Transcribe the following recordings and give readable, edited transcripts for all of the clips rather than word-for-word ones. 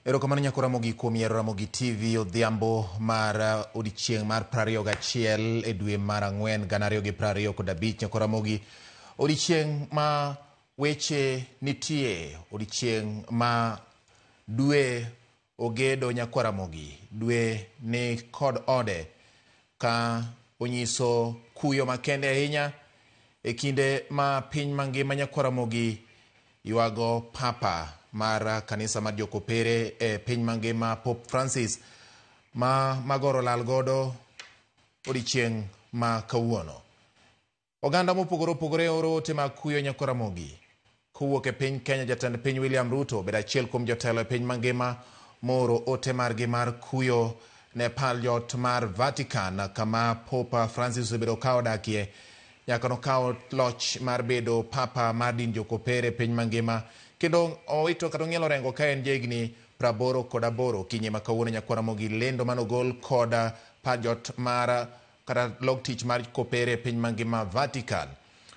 Erokamano nyako Ramogi kuom yiero Ramogi TV odhiambo mar odiochieng' mar 21 e dwe mar 4 2025. Nyako Ramogi, odiochieng' ma weche nitie, odiochieng' ma dwe ogedo nyako Ramogi, dwe ni kod ode ka onyiso kuyo makende ahinya e kinde ma piny mangima nyako Ramogi ywago Papa mar kanisa mar jokopere e piny mangima Pope Francis ma magoro lal godo odiochieng' ma kawuono. Oganda mopogore opogore oro ote mag kuyo nyako Ramogi. Kowuok e piny Kenya, jatend piny William Ruto obedo achiel kuom jotelo e piny mangima mooro ote margi mar kuyo ne paliot mar Vatican kama Pope Francis osebedo ka odakie nyaka nokawo loch mar bedo papa mar din jokopere e piny mangima kendo owito kata ong'ielo orengo ka en jahigni 88. Okinyi ma kawuono nyakwa Ramogi lendo manogol kod paliot mar kata log tich mar kopere e piny mangima Vatican.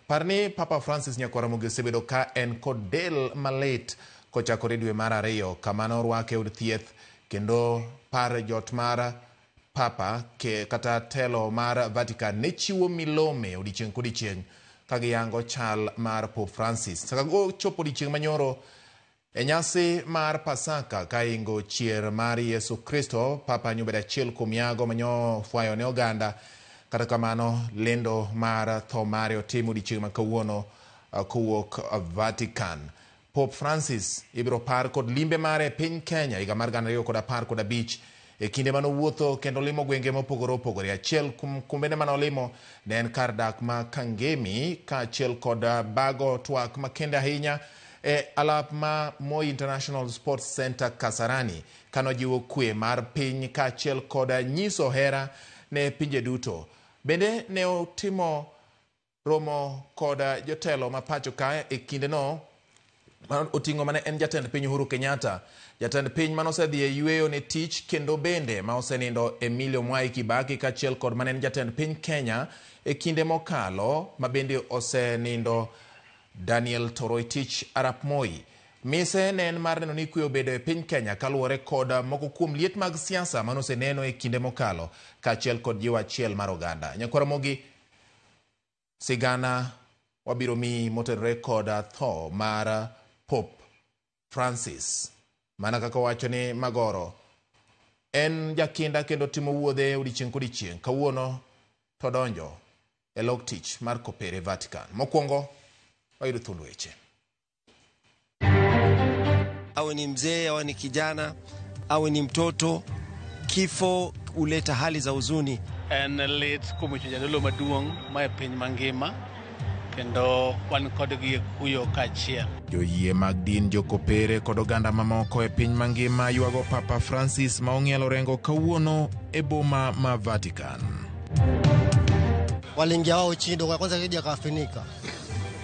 Par ni Papa Francis nyakwa Ramogi osebedo ka en kod del malit kochakore dwe mar 2 kama norwake e od thieth kendo par jot mar Papa ke kata telo mar Vatican ne chiwo milome odiochieng' kodiochieng' ka giyango chal mar Pope Francis. Saka chopo odiochieng' manyoro e nyasi mar Pasaka ka ingo chier mar Yesu Kristo, Papa nyobedo achiel kuom yago manyo fwayo ne oganda. Kata kamano lendo mar tho mare otim odiochieng' ma kawuono kowuok Vatican. Pope Francis ibiro par kod limbe mare e piny Kenya higa mar 2015 e kinde manowuotho kendo limo gwenge mopogore opogore. Achiel kuom kumbene manolimo ne en kar dak ma Kangemi kaachiel kod bago twak makende ahinya e alap ma Moi International Sports Center Kasarani kanojiwo kwe mar piny kaachiel kod nyiso hera ne pinje duto. Bende ne otimo romo kod jotelo ma pacho ka e kindeno oting'o mane en jatend piny Uhuru Kenyatta, jatend piny mane osedhi e yweyo ne tich kendo bende ma osenindo Emilio Mwai Kibaki kaachiel kod mane en jatend piny Kenya e kinde mokalo ma bende osenindo Daniel Toroitich arap Moi. Mise ne en mar neno ni kwe obedo e piny Kenya kaluwore kod moko kuom liet mag siasa mane oseneno e kinde mokalo kaachiel kod jiwo achiel mar oganda. Nyakwar Ramogi, sigana wabiro miyi motenore kod tho mar Pope Francis. Mana kaka wacho ni Magoro en jakinda kendo timo wuodhe odiochieng' kodiochieng'. Kawuono to donjo e log tich mar kopere Vatican. Mokwongo wayudo thuond weche. Awe ni mzee, awe ni kijana, awe ni mtoto, kifo huleta hali za huzuni. En lit kuom weche jadolo maduong' ma e piny mangima kendo wan kodgi e kuyo kaachiel. Joyie mag din jokopere kod oganda mamoko e piny mangima ywago Papa Francis ma ong'ielo rengo kawuono e boma ma Vatican. Waliingia wao chini, kwa kwanza kija kawafinika,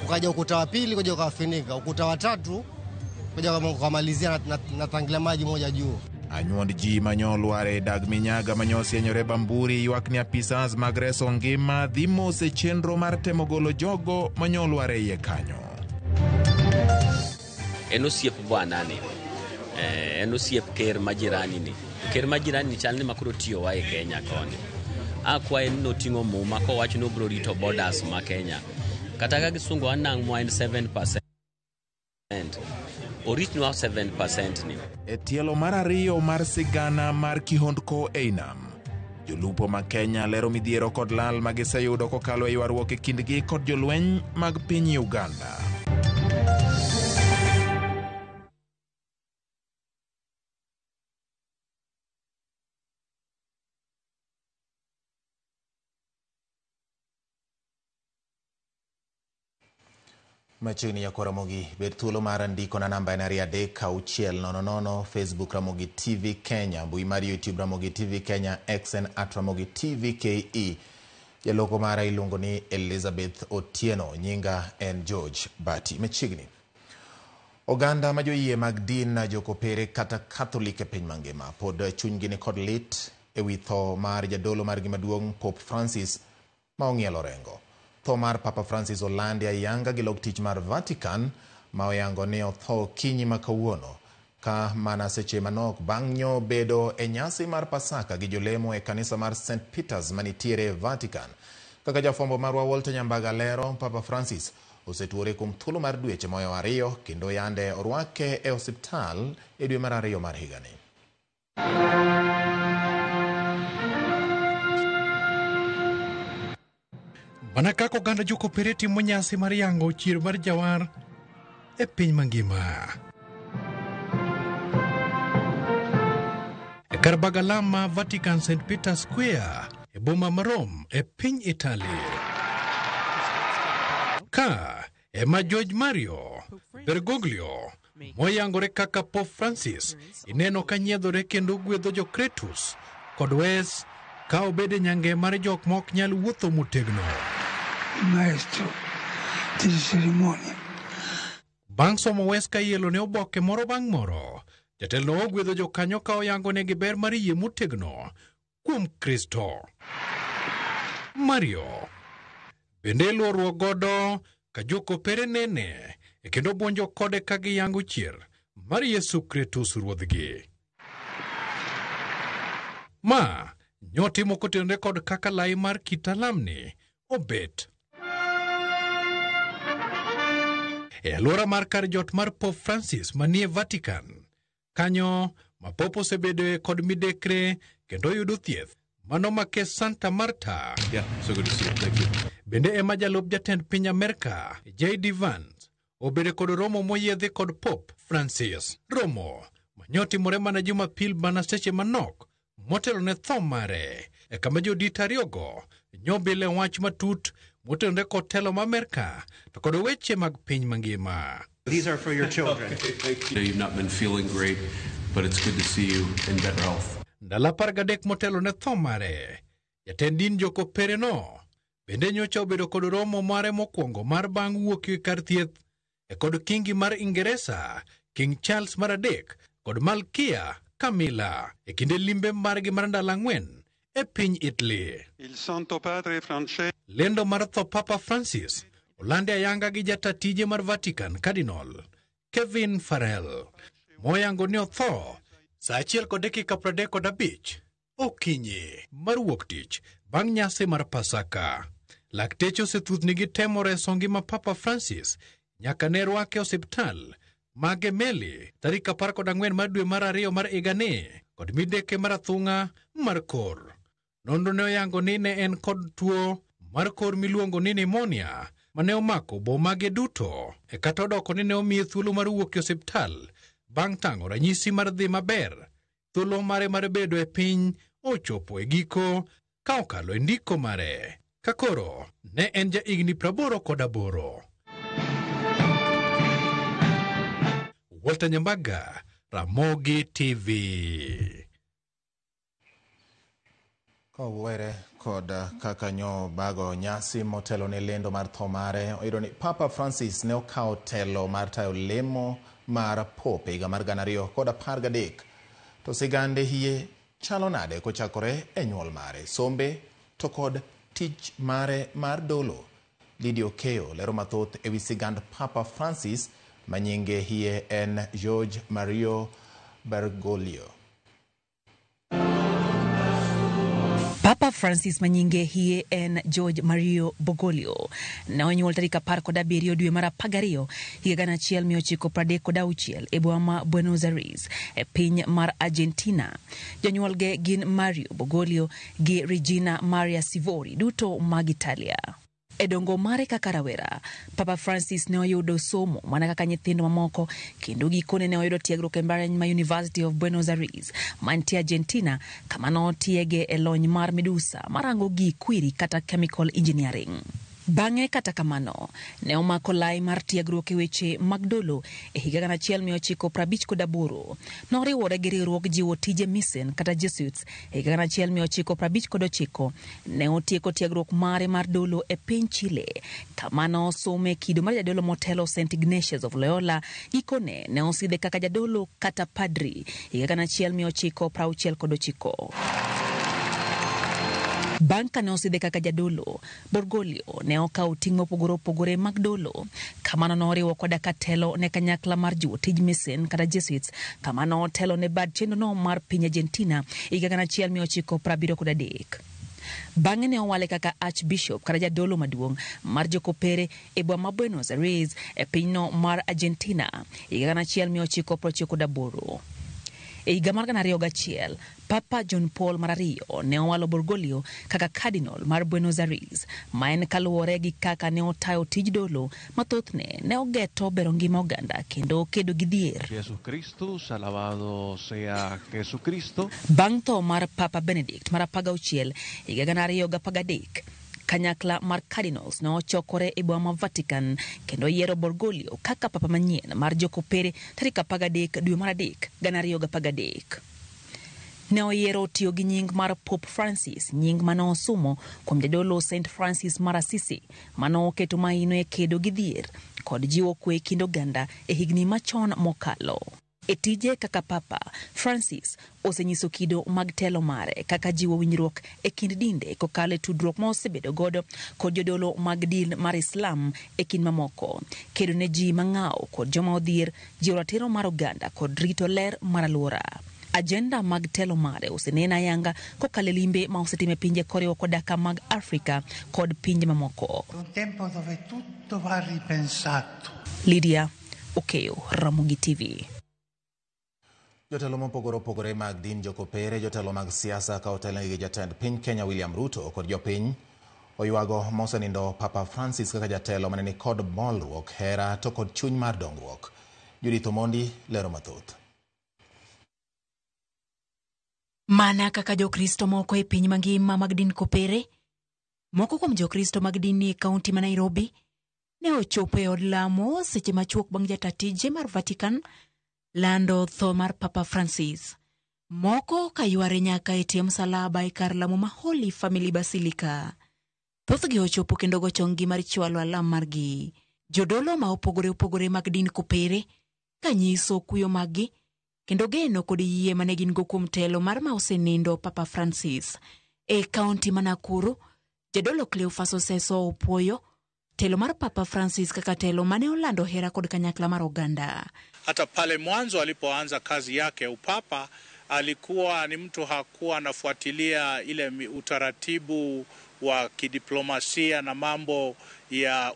ukaja ukuta wa pili kuja ukawafinika, ukuta wa tatu kuja ukamalizia na tangi maji moja juu. Anyuond ji manyolware dag minyaga manyosienyore Bamburi ywak ni apisas mag reso ngima dhi mos e chenro mar temo golo jogo manyolware iye kanyo. En osiep bwanani, en osiep ker ma jirani ni. Ker ma jirani ni chal ni makoro tiyowa e Kenya koni. Akwaye ni noting'o muma kowacho ni obiro rito borders ma Kenya. Kata ka gisungo anang' en 7%. Oritnwa 7% ni. E tielo mar ariyo mar sigana mar kihondko ei nam, jolupo ma Kenya lero midhiero kod lal ma giseyudo kokalo e ywaruok e kindgi kod jolweny mag piny Uganda. Machiegni nyakwa Ramogi, bed thuolo mar ndiko na namba en 2 3 6 0 0, Facebook Ramogi TV Kenya, mbui mar YouTube Ramogi TV Kenya, X en at Ramogi TV KE. Jaloko mara iluongo ni Elizabeth Otieno, nyinga en George Bati. Machiegni. Oganda ma joyie mag din jokopere kata Catholic e piny mangima pod chunygi ni kod lit e wi tho mar jadolo margi maduong' Pope Francis ma ong'ielo rengo. Tho mar Papa Francis olandi ayanga gi log tich mar Vatican ma oyango ni otho okinyi ma kawuono Ka mana seche manok bang' nyo bedo e nyasi mar Pasaka gi jolemo e kanisa mar St. Peters manitiere Vatican. Kaka jafwambo marwa Walter Nyambaga lero, Papa Francis osetuore kuom thuolo mar dweche moyo 2 kendo yande orwake e osiptal e dwe mar 2 mar higani. Mana kaka oganda jokopere timo nyasi mar yango chier mar jawar e piny mangima. E kar bagalam ma Vatican St. Peter Square e boma ma Rome e piny Italy. Ka ema George Mario Bergoglio moyangore kaka Pope Francis ineno ka nyiedhore kendo gwedho Jokretus kod wes ka obedo e nyange mar jok ma ok nyal wuotho motegno. Maestro di cerimonia. Bang' somo wes ka ielo ne oboke moro bang' moro, jatelono ogwedho jokanyo ka oyango negi ber mar yie motegno kuom Kristo. Mario bende luorruok godo ka jokopere nene e kendo buonjo kode ka giyango chier mar Yesu Kristus ruodhgi. Ma nyotimo kotenore kod kaka lai mar kitalamni obet. E alwora mar kar jot mar Pope Francis manie Vatican, kanyo ma Pope osebedoe kod midekre kendo yudo thieth mano make Santa Marta. Yeah, so good to see you. Thank you. Bende ema jalup jatend piny Amerka J.D. Vance obedo kod romo moyiedhi kod Pope Francis. Romo manyotimore mana Jumapil mana seche manok motelo ne tho mare e kama jodit ariyogo nyobile wach matut motenore kod telo ma Amerka to kod weche mag piny mangima. These are for your children. Okay, thank you. You've not been feeling great, but it's good to see you in better health. Ndalo 13 motelo ne tho mare, jatend din jokopere no bende nyocha obedo kod romo mare mokwongo mar bang' wuok e kar thieth e kod kingi mar Ingeresa King Charles mar 3 kod Malkia Camilla e kinde limbe margi mar ndalo 4 e piny Italy. Il Santo Padre Francesco. Lendo mar tho Papa Francis olandi ayanga gi jata tije mar Vatican Cardinal Kevin Farrell moyango ni otho saa 1:35 okinyi mar wuok tich bang' nyasi mar Pasaka. Lakteche osethuthni gi temo reso ngima Papa Francis nyaka ne rwake osiptal ma Gemelli tarik 14 mar dwe mar 2 mar higani kod mideke mar athung'a mar kor. Nonro ne oyango ni ne en kod tuo mar kor miluongo ni pneumonia mane omako bomage duto e kata odoko ni ne omiye thuolo mar wuok e osiptal bang' tang'o ranyisi mar dhi maber. Thuolo mare mar bedo e piny ochopo e giko ka okalo e ndiko mare ka koro ne en ja higni 88. Walter Nyambaga, Ramogi TV. Kowere kod kaka nyo bago nyasi motelo ne lendo mar tho mare, oyudo ni Papa Francis ne okawo telo mar tayo lemo mar Pope higa mar 2013. To sigande hie chalo nade kochakore e nyuol mare, sombe to kod tich mare mar dolo? Lydia Okeyo lero mathoth ewi sigand Papa Francis ma nyinge hie en George Mario Bergoglio. Papa Francis manyinge hie en George Mario Bergoglio ne onyuol tarik 17 dwe mar 12 higa 1936 e boma ma Buenos Aires e piny mar Argentina. Jonyuolge gin Mario Bergoglio gi Regina Maria Sivori duto mag Italia. E dongo mare kaka rawera, Papa Francis ne oyudo somo mana kaka nyithindo mamoko kendo gikone ne oyudo tiegruok e mbalariany ma University of Buenos Aires mantie Argentina kama notiege e lony mar midusa marango gik kwiri kata chemical engineering. Bang'e kata kamano, ne omako lai mar tiegruok e weche mag dolo e higa 1958. Noriwore gi riwruog jiwo tije misen kata Jesuits e higa 1959. Ne otieko tiegruok mare mar dolo e piny Chile, kama nosome kido mar jadolo motelo St. Ignatius of Loyola. Gikone ne osidhe kaka jadolo kata padri higa 1969. Bang' kane osidhe kaka jadolo, Bergoglio ne okawo ting' mopogore opogore mag dolo. Kamano noriwo koda ka telo ne kanyakla mar jiwo tij misen kata Jesuits, kama notelo ne bad chenrono mar piny Argentina higa 1973. Bang'e ne owale kaka Archbishop kata jadolo maduong' mar jokopere e boma ma Buenos Aires e pinyno mar Argentina higa 1998. E higa mar 2001, Papa John Paul mar ariyo ne owalo Bergoglio kaka Cardinal mar Buenos Aires, ma en kaluwore gi kaka ne otayo tij dolo ma thothne ne ogeto bero ngima oganda kendo kedo gi dhier. Jesucristo, alabado sea Jesucristo. Bang' tho mar Papa Benedict mar 16 higa 2013, kanyakla mar Cardinals ne ochokore e boma ma Vatican kendo yiero Bergoglio kaka papa manyien mar jokopere tarik 13 dwe mar 3 2013. Ne oyiero tiyo gi nying mar Pope Francis, nying mane osumo kuom jadolo St Francis mar Assisi mane oketo maino e kedo gi dhier kod jiwo kwe e kind oganda e higni machon mokalo. E tije kaka Papa, Francis osenyiso kido mag telo mare kaka jiwo winjruok e kind dinde kokalo e tudruok ma osebedo godo kod jodolo mag din mar Islam e kind mamoko, kedo ne ji mang'aw kod joma odhier, jiwo ratiro mar oganda kod rito ler mar alwora. Agenda mag telo mare osenen ayanga kokalo e limbe ma osetimo e pinje koriwo koda ka mag Afrika kod pinje mamoko. Un tempo dove tutto va ripensato. Lydia Okeyo, Ramogi TV. Jotelo mopogore opogore mag din jokopere, jotelo mag siasa ka otelnegi gi jatend piny Kenya William Ruto kod jopiny oywago mosenindo Papa Francis kaka jatelo mane nikod bolruok, hera to kod chuny mar dongruok. Judith Omondi lero mathoth. Mana kaka Jokristo moko e piny mangima mag din kopere, moko kuom Jokristo mag din e kaunti ma Nairobi ne ochopo e od lamo seche machuok bang' jata tije mar Vatican lando tho mar Papa Francis. Moko ka yware nyaka e tie msalaba e kar lamo ma Holy Family Basilica. Thothgi ochopo kendo go chonggi mar chwalo alam margi. Jodolo ma opogore opogore mag din kopere ka nyiso kuyo maggi kendo geno kod yie mane gin go kuom telo mar ma osenindo Papa Francis. E kaunti ma Nakuru, jadolo Cleophas Oseso opuoyo telo mar Papa Francis kaka telo mane olando hera kod kanyakla mar oganda. Hata pale mwanzo alipoanza kazi yake upapa, alikuwa ni mtu hakuwa anafuatilia ile utaratibu wa kidiplomasia na mambo ya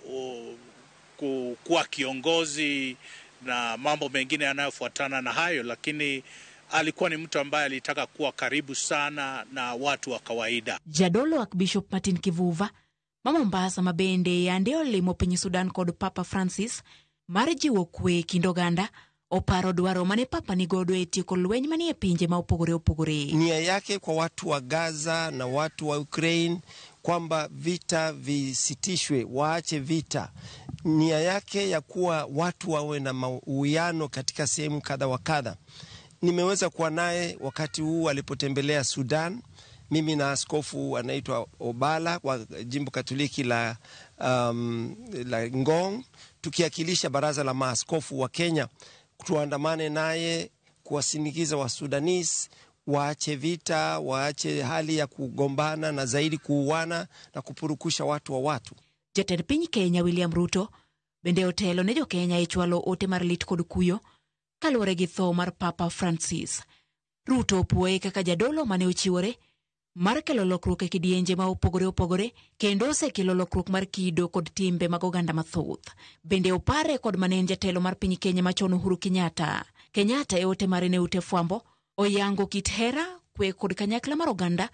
kuwa kiongozi na mambo mengine yanayofuatana na hayo, lakini alikuwa ni mtu ambaye alitaka kuwa karibu sana na watu wa kawaida. Jadolo Archbishop Martin Kivuva ma Mombasa ma bende yande olimo piny Sudan kod Papa Francis mar jiwo kwe kind oganda oparo dwaro mane Papa nigodo e tieko lweny manie pinje ma opogore opogore. Nia yake kwa watu wa Gaza na watu wa Ukraine kwamba vita visitishwe, waache vita. Nia yake ya kuwa watu wawe na uwiano katika sehemu kadha wa kadha. Nimeweza kuwa naye wakati huu alipotembelea Sudan, mimi na askofu anaitwa Obala wa jimbo Katoliki la Ngong, tukiakilisha baraza la maaskofu wa Kenya, tuandamane naye kuwasindikiza wa Sudanese waache vita, waache hali ya kugombana na zaidi kuuana na kupurukusha watu wa watu. Jatend piny Kenya William Ruto bende otelo ne jo-Kenya e chwalo ote mar lit kod kuyo kaluwore gi tho mar Papa Francis. Ruto opuoye kaka jadolo mane ochiwore mar kelo lokruok e kidienje ma opogore opogore kendo osekelo lokruok mar kido kod timbe mag oganda mathoth. Bende opare kod mane en jatelo mar piny Kenya machon Uhuru Kenyatta. Kenyatta e ote mare ne ute fwambo oyango kit hera, kwe kod kanyakla mar oganda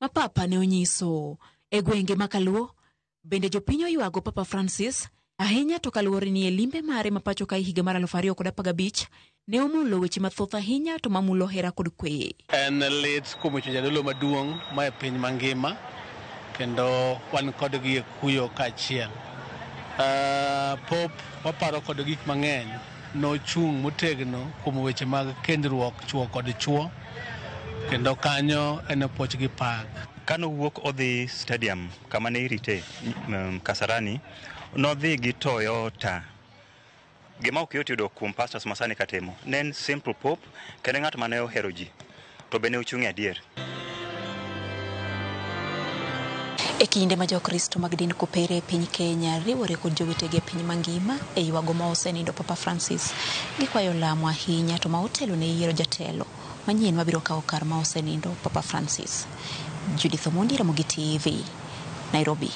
ma Papa ne onyiso. E gwenge ma Kaluo bende jopiny oywago Papa Francis ahinya to kaluwore ni e limbe mare ma pacho ka higa mar 2015 ne omulo weche mathoth ahinya to mamulo hera kod kwe. En lit kuom weche jadolo maduong' ma e piny mangima kendo wan kodgi e kuyo kaachiel. Pop waparo kod gik mang'eny, nochung' motegno kuom weche mag kendruok chuo kod chuo kendo kanyo en opoch gi pak. Kanowuok odhi stadium kama ne irite Kasarani, nodhi gi Toyota. Gima ok yot yudo kuom pastors masani katimo. Ne en simple pop, kendo ng'at mane ohero ji, to be ne ochung' e adier. E kinde ma Jokristo mag din Kopere e piny Kenya riwore kod jowetegi e piny mangima e ywago ma osenindo Papa Francis, gikwayo lamo ahinya to ma otelo ne yiero jatelo manyien mabiro kawo kar ma osenindo Papa Francis. Judith Omondi, Ramogi TV, Nairobi.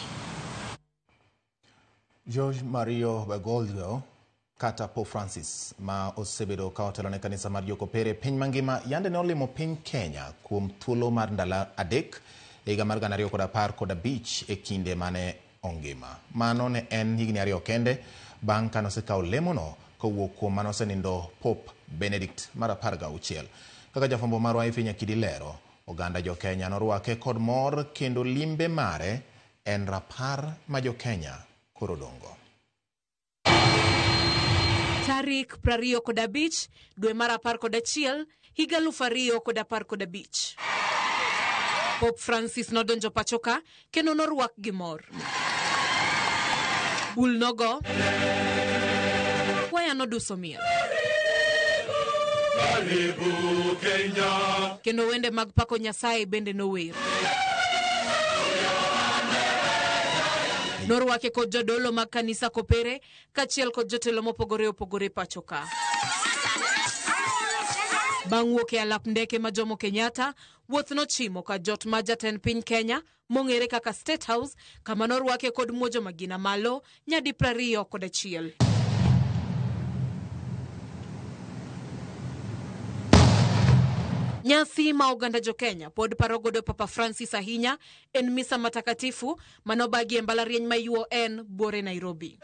Jorge Mario Bergoglio kata Pope Francis ma osebedo ka otelo ne kanisa mar jokopere e piny mangima yande ne olimo piny Kenya kuom thuolo mar ndalo 3 e higa mar 2015 e kinde mane ongima. Mano ne en higni 2 kende bang' ka nosekawo lemono kowuok kuom mane osenindo Pope Benedict mar 16. Kaka jafwambo marwa Effie Nyakidi lero, oganda jo Kenya norwake kod mor kendo limbe mare en rapar ma jo Kenya koro dongo. Tarik 25 dwe mar 11 higa 2015. Pope Francis nodonjo pachoka kendo norwak gi mor. Bul nogo, kwaya noduso miel. Kendo wende mag pako Nyasaye bende nower. Norwake kod jodolo mag kanisa Kopere kaachiel kod jotelo mopogore opogore pacho ka. Bang' wuok e alap ndeke ma Jomo Kenyatta, wuoth nochimo ka jot ma jatend piny Kenya mong'ere kaka State House, kama norwake kod muojo magina malo nyadi 21. Nyasi ma oganda jo Kenya pod paro godo Papa Francis ahinya en misa matakatifu manobagi e mbalariany ma UoN buore Nairobi.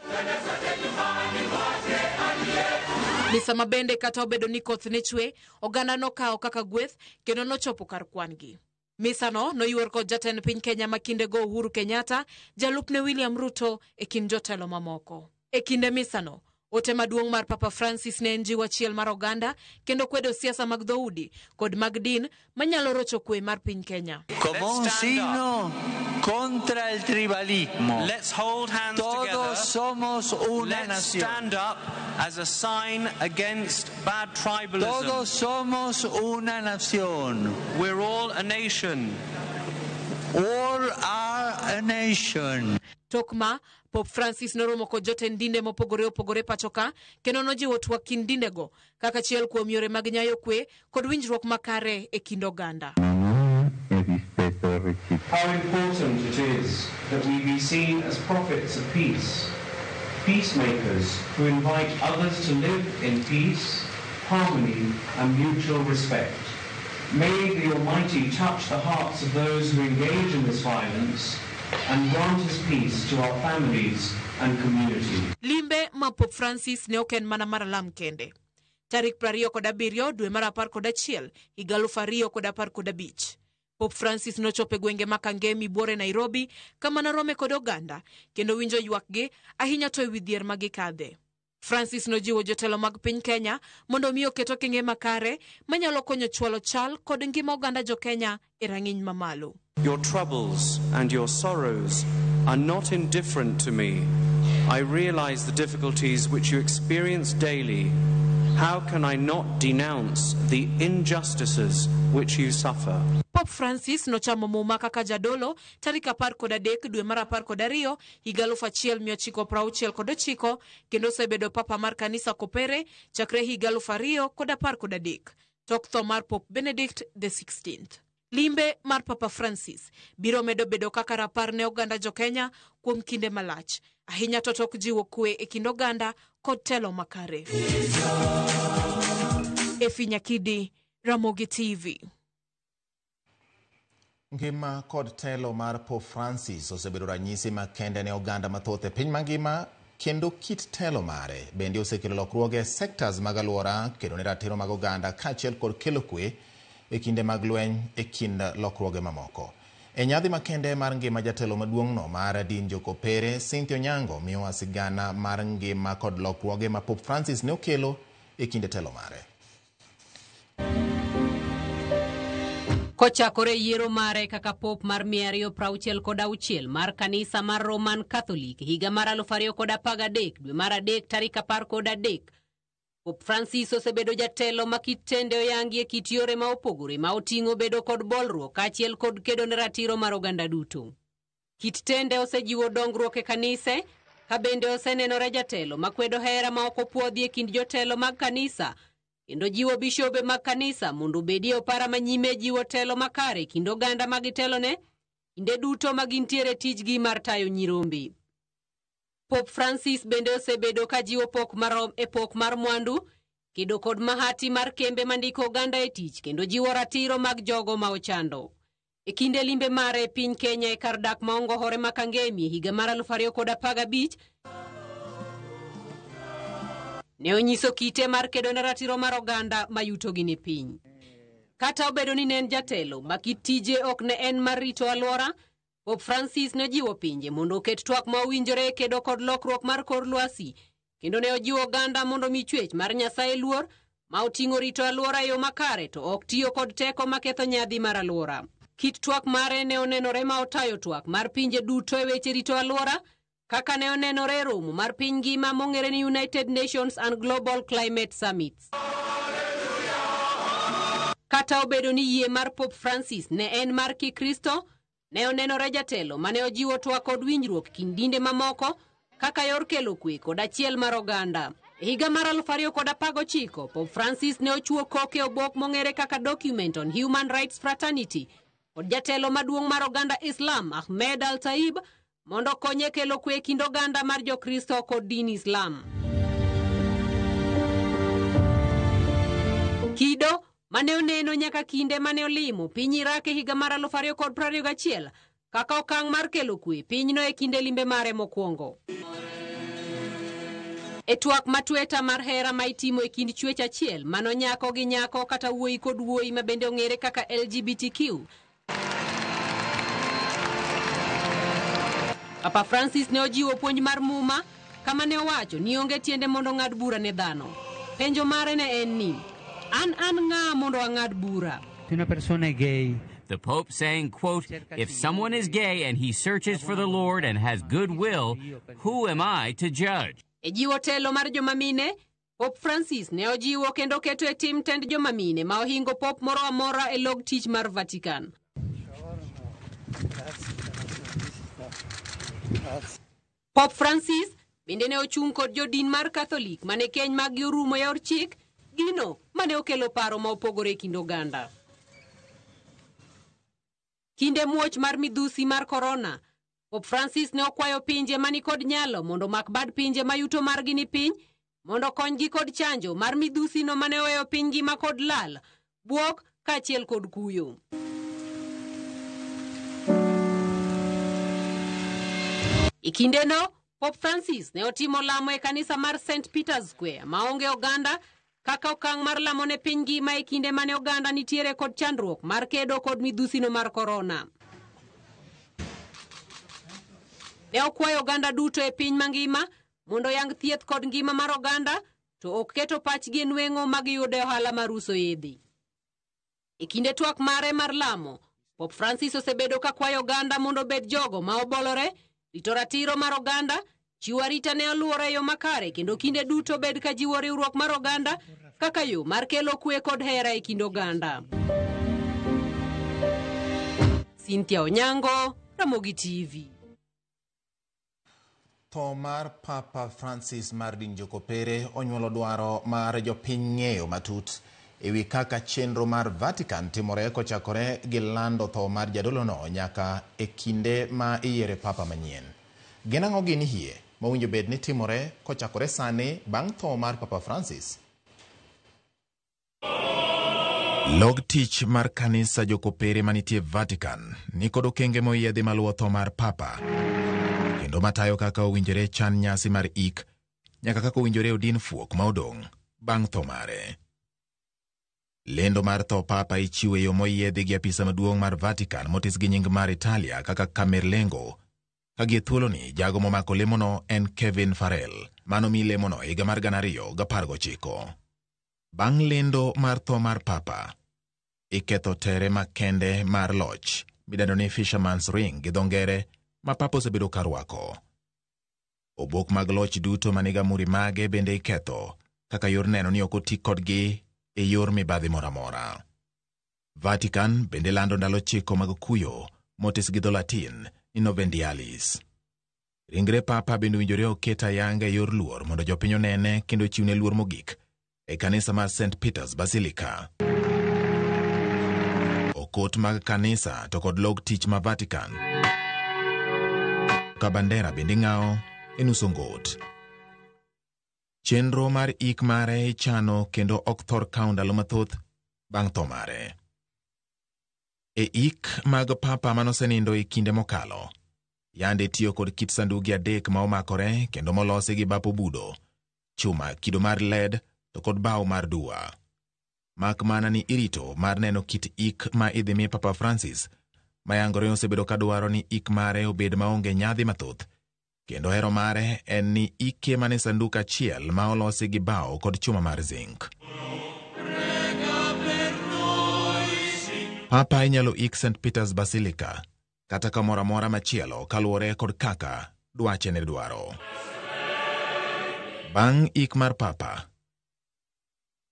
Misa ma bende kata obedo ni koth ne chwe, oganda nokawo kaka gweth kendo nochopo kar kwan-gi. Misano noyuor kod jatend piny Kenya ma kindego Uhuru Kenyatta, jalupne William Ruto e kind jotelo mamoko. E kinde misano, ote maduong' mar Papa Francis ne en jiwo achiel mar oganda kendo kwedo siasa mag dhoudi kod mag din manyalo rocho kwe mar piny Kenya. Como un signo contra el tribalismo. Let's hold hands Todos together. somos una Let's nación. stand up as a sign against bad tribalism. Todos somos una nación. We're all a nation. All are a nation. Tok ma, Pope Francis noromo kod jotend dinde mopogore opogore pacho ka kendo nojiwo twak kind dindego kaka achiel kuom yore mag nyayo kwe kod winjruok makare e kind oganda. How important it is that we be seen as prophets of peace, peacemakers who invite others to live in peace, harmony, and mutual respect. May the Almighty touch the hearts of those who engage in this violence and grant us peace to our families and communities. Limbe ma Pope Francis ne ok en mana mar alam kende. Tarik 27 dwe mar 11 higa 2015. Pope Francis nochopo e gwenge ma Kangemi buore Nairobi kama norome kod oganda kendo winjo ywakgi ahinya to e wi dhier ma gikadhe. Francis nojiwo jotelo mag piny Kenya mondo mi oket okenge makare manyalo konyo chwalo chal kod ngima oganda jo Kenya e rang'iny mamalo. Your troubles and your sorrows are not indifferent to me. I realize the difficulties which you experience daily. How can I not denounce the injustices which you suffer? Pope Francis nochamo muma kaka jadolo tarik 13 dwe mar 12 higa 1969 kendo osebedo papa mar kanisa Kopere chakre higa 2013 tok tho mar Pope Benedict the 16th. Limbe mar Papa Francis biro medo bedo kaka rapar ne oganda jo Kenya kuom kinde malach, ahinya to tok jiwo kwe e kind oganda kod telo makare. Effie Nyakidi, Ramogi TV. Ngima kod telo mar Pope Francis osebedo ranyisi makende ne oganda mathoth e piny mangima kendo kit telo mare bende osekelo lokruoge e sectors mag alwora kendo ne ratiro mag oganda kaachiel kod kelo kwe e kinde mag lweny e kind lokruoge mamoko. E nyadhi makende mar ngima jatelo maduong'no mar din Jokopere, Cynthia Onyango miyowa sigana mar ngima kod lokruoge ma Pope Francis ne okelo e kinde telo mare. Kochakore yiero mare kaka Pope mar 266 mar kanisa mar Roman Catholic higa mar 2013 dwe mar 3 tarik 13, Pope Francis osebedo jatelo ma kit tende oyangi e kit yore ma opogore ma oting'o bedo kod bolruok kaachiel kod kedo ne ratiro mar oganda duto. Kit tende osejiwo dongruok e kanise, ka bende osenenore jatelo makwedo hera ma ok opuodhi e kind jotelo mag kanisa, kendo jiwo bishobe mag kanisa mondo obedie opara manyime jiwo telo makare e kind oganda ma gitelone kinde duto ma gintiere tijgi mar tayo nyirombe. Pope Francis bende osebedo ka jiwo pok marom e pok mar mwandu, kedo kod mahati mar kembe mandiko oganda e tich kendo jiwo ratiro mag jogo ma ochando. E kinde limbe mare e piny Kenya e kar dak ma Ongohore ma Kangemi e higa mar 2015, ne onyiso kite mar kedo ne ratiro mar oganda ma yutogi ni piny. Kata obedo ni ne en jatelo ma kit tije ok ne en mar rito alwora, Pope Francis ne ojiwo pinje mondo oket twak ma owinjore e kedo kod lokruok mar kor lwasi, kendo ne ojiwo oganda mondo mi chwech mar Nyasaye luor ma oting'o rito alwora e yo makare to ok tiyo kod teko maketho nyadhi mar alwora. Kit twak mare ne onenore ma otayo twak mar pinje duto e weche rito alwora, kaka ne onenore e romo mar piny ngima mong'ere ni United Nations and Global Climate Summits. Kata obedo ni yie mar Pope Francis ne en mar Kikristo, ne onenore jatelo mane ojiwo twak kod winjruok kind dinde mamoko kaka yor kelo kwe kod achiel mar oganda. E higa mar 2019, Pope Francis ne ochiwo koke obok mong'ere kaka Document on Human Rights Fraternity kod jatelo maduong' mar oganda Islam Ahmed Al-Taib mondo okonye kelo kwe e kind oganda mar Jokristo kod din Islam. Kido mane oneno nyaka kinde mane olimo piny Iraq e higa mar 2021 kaka okang' mar kelo kwe pinyno e kinde limbe mare mokwongo. E twak ma tweta mar hera ma itimo e kind chwech achiel mano nyako gi nyako kata wuoyi kod wuoyi ma bende ong'ere kaka LGBTQ, Papa Francis ne ojiwo puonj mar Muma kama ne owacho ni onge tiende mondo ng'ad bura ne dhano. Penjo mare ne en ni, an an ng'a mondo ang'ad bura? Se una persona è gay, The Pope saying, quote, if someone is gay and he searches for the Lord and has good will, who am I to judge? E jiwo telo mar joma mine, Pope Francis ne ojiwo kendo keto e tim tend joma mine ma ohingo pop moro amora e log tich mar Vatican. Pope Francis bende ne ochung' kod jodin mar Catholic mane keny maggi orumo e yor chik, gino mane okelo paro ma opogore e kind oganda. Kinde muoch mar midhusi mar korona, Pope Francis ne okwayo pinje mani kod nyalo mondo omak bad pinje ma yuto margi ni piny mondo okonygi kod chanjo mar midhusi no mane oweyo piny ngima kod lal, bwok kaachiel kod kuyo. E kindeno, Pope Francis ne otimo lamo e kanisa mar St. Peter's Square maonge oganda kaka okang' mar lamo ne piny ngima e kinde mane oganda nitiere kod chandruok mar kedo kod midhusino mar korona. Ne okwayo oganda duto e piny mangima mondo oyang thieth kod ngima mar oganda to ok keto pachgi e nweng'o ma giyudo e ohala mar uso yedhe. E kinde twak mare mar lamo, Pope Francis osebedo ka kwayo oganda mondo obed jogo ma obolore, rito ratiro mar oganda, chiwo arita ne alwora e yo makare kendo kinde duto bed ka jiwo riwruok mar oganda kaka yo mar kelo kwe kod hera e kind oganda. Cynthia Onyango, Ramogi TV. Tho mar Papa Francis mar din Jokopere onyuolo dwaro mar jopiny ng'eyo matut ewi kaka chenro mar Vatican timore kochakore gi lando tho mar jadolono nyaka e kinde ma iyiere Papa manyien. Gin ang'o gini hie mowinjo bed ni timore kochakore sani bang' tho mar Papa Francis? Log tich mar kanisa Jokopere manitie Vatican nikod okenge moyiedhi maluwo tho mar Papa kendo matayo kaka owinjore chan nyasi mar ik nyaka kaka owinjore odin fuok ma odong' bang' tho mare. Lendo mar tho Papa ichiwo e yo moyiedhi gi apisa maduong' mar Vatican motis gi nying mar Italia kaka Camerlengo. Ka gie thuoloni jago momako lemono en Kevin Farrell manomi lemono higa mar 2019. Bang' lendo mar tho mar Papa, iketho tere makende mar loch midendo ni Fisherman's Ring gi dho ngere ma Papa osebedo ka rwako. Obok mag loch duto maniga muri mage bende iketho kaka yor neno ni ok oti kodgi e yor mibadhi moro amora. Vatican bende lando ndalo 9 mag kuyo motis gi dho Latin ni Novendialis. Ringre Papa bende owinjore oket ayanga e yor luor mondo jopiny onene kendo ochiwne luor mogik e kanisa mar St. Peter's Basilica. Okot mag kanisa to kod log tich ma Vatican ka bandera bende ing'awo e nus ongot. Chenro mar ik mare ichano kendo ok thor kawo ndalo mathoth bang' tho mare. E ik mag Papa manosenindo e kinde mokalo, yande tiyo kod kit sanduge 3 ma omakore kendo molosi gi bap obudo, chuma kido mar lead to kod bao mar dua. Mak mana ni irito mar neno kit ik ma idhi mi Papa Francis, mayangore osebedo ka dwaro ni ik mare obed maonge nyadhi mathoth, kendo hero mare en ni ike mane sanduk achiel ma olosi gi bao kod chuma mar zinc. Papa inyalo ik St. Peter's Basilica kata kamoro amora machielo kaluwore kod kaka dwache ne dwaro. Bang' ik mar Papa,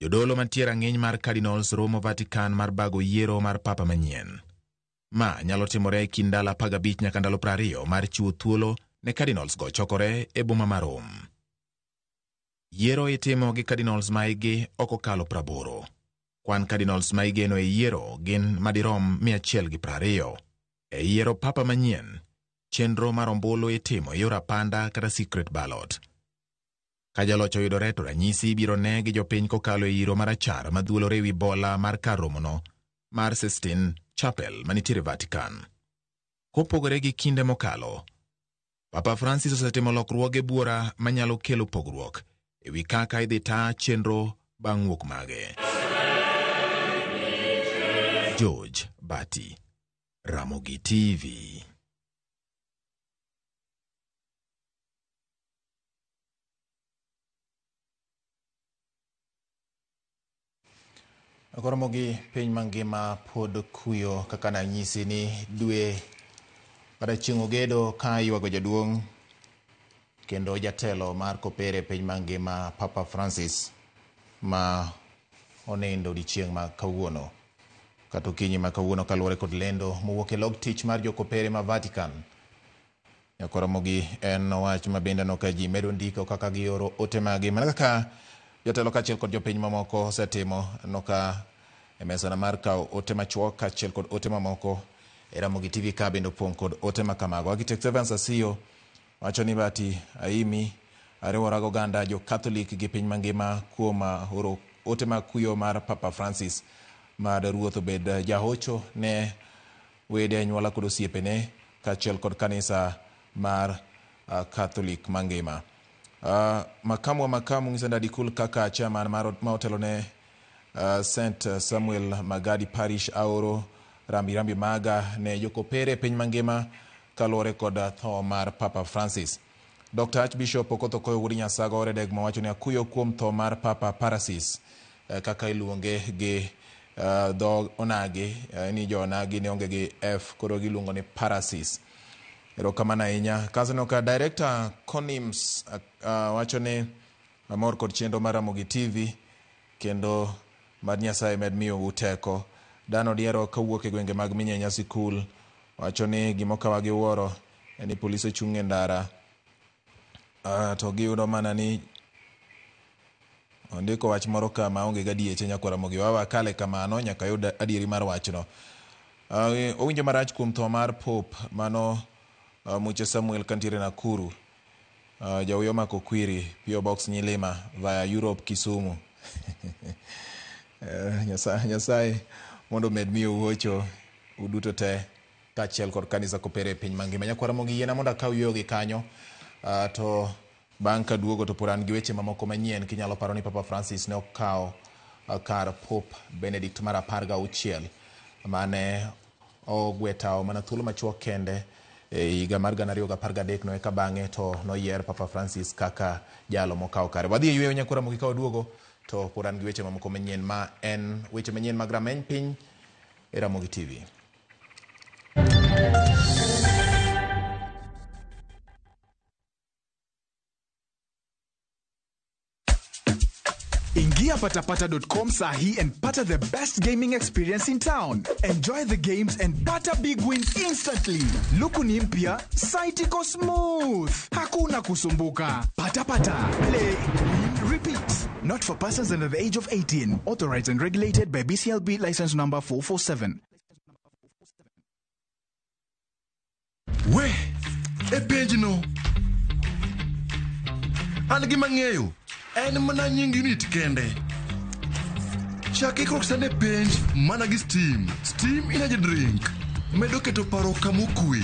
jodolo mantie rang'iny mar Cardinals romo Vatican mar bago yiero mar Papa manyien. Ma nyalo timore e kind ndalo 15 nyaka ndalo 20 mar chiwo thuolo ne Cardinals go chokore e boma mar Rome. Yiero itimo gi Cardinals ma hikgi ok okalo 80. Kwan Cardinals ma igeno e yiero gin madirom 120. E yiero Papa manyien, chenro mar ombulu itimo e yor apanda kata secret ballot. Ka jaloch oyudore to ranyisi ibiro ne gi jopiny kokalo e yiro marachar madhuolore ewi bola mar kar romono mar Sistine Chapel manitiere Vatican. Kopogore gi kinde mokalo, Papa Francis osetimo lokruoge buora manyalo kelo pogruok ewi kaka idhi taa chenro bang' wuok mage. George Bati, Ramogi TV. Koromogi piny mangima pod kuyo kaka nanyisi ni dwe kata chieng' ogedo ka ywago jaduong' kendo jatelo mar kopere piny mangima Papa Francis ma onindo odiechieng' ma kawuono kata okinyi ma kawuono kaluwore kod lendo mowuok e log tich mar jokopere ma Vatican. Koromogi en wach ma bende aneno ka ji medo ndiko kaka gioro ote magi mana kaka jotelo kaachiel kod jopiny mamoko osetimo. Aneno ka e mesana mar kawo ote machuok kaachiel kod ote mamoko e Ramogi TV ka bende opong' kod ote makamago. Architect Evans Asiyo wacho ni Bati Aimi ariwora gi oganda jo Catholic gi piny mangima kuom oro ote mag kuyo mar Papa Francis mad ruoth obed jahocho ne wede anyuola kod osiepene kaachiel kod kanisa mar Catholic mangima. Makamu wa makamu ng'iso Ndadi Kul kaka chairman ma otelo ne St. Samuel Magadi Parish aoro rambi rambi maga ne jokopere piny mangima kaluwore kod tho mar Papa Francis. Dr. Archbishop Okoth Okoyo Wuod Nyasago Oredeg mawacho ni akuyo kuom tho mar Papa Parasis kaka iluonge gi dho onagi ni jo onagi ne onge gi F koro giluongo ni Parasis. Erokamano ahinya. Kaso ka Director Conims wacho ni amor kod chenro mar Ramogi TV kendo mad Nyasaye med miyou teko. Dan Odiero kawuok e gwenge mag Minyenya Sikul wacho ni gimokawa gi wuoro en ni polise chung' e ndara to giyudo mana ni ondiko wach moro ka maonge gadieche nyakwar Ramogi wawa kale kamano nyaka yud adieri mar wachno. Owinjo marach kuom tho mar Pope mano Muche Samuel kantiere Nakuru. Jauyo mako kwiri PO Box Nyilima via Europe Kisumu. Nyasaye mondo omed miyou hocho uduto te kaachiel kod kanisa kopere e piny mangima. Nyakwar Ramogi yiena mondo akaw yueyo gi kanyo to bang' kaduogo to pod an gi weche mamoko manyien kinyalo paro ni Papa Francis ne okawo kar Pope Benedict mar 16 mane ogwe tawo mana thuolo machuok kende e higa mar 2013 no eka bang'e to noyier Papa Francis kaka jalo mokawo kare. Wadhi e yueyo nyakwar Ramogi ka waduogo to pod an gi weche mamoko manyien ma en weche manyien mag rameny piny e Ramogi TV. Ingia Ingia patapata.com sahi and pata the best gaming experience in town. Enjoy the games and pata big wins instantly. Luku ni mpya, site iko smooth. Hakuna kusumbuka. Patapata, play, win, repeat. Not for persons under the age of 18. Authorized and regulated by BCLB license number 447. We, e penj no. An gima ng'eyo en mana nying unit kende. Chak ikruok sani e penj mana gi Steam. Steam Energy Drink medo keto paro kamokwe.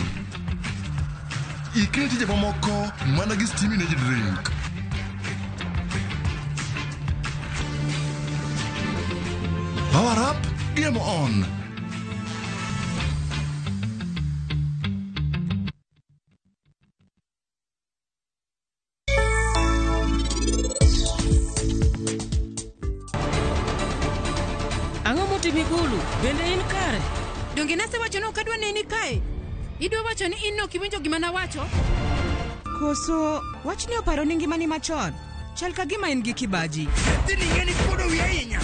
Ikri tije mamoko mana gi Steam Energy Drink. Power up, game on. Ang'o motimi Gulu? Bende in kare? Donge nasewacho ni ok adwa neni kae? Idwa wacho ni in ok iwinjo gima nawacho? Koso wachni oparo ni ngimani machon? Chal ka gima in gi kibaji. Nyathini ng'eni kuodo wiya ahinya.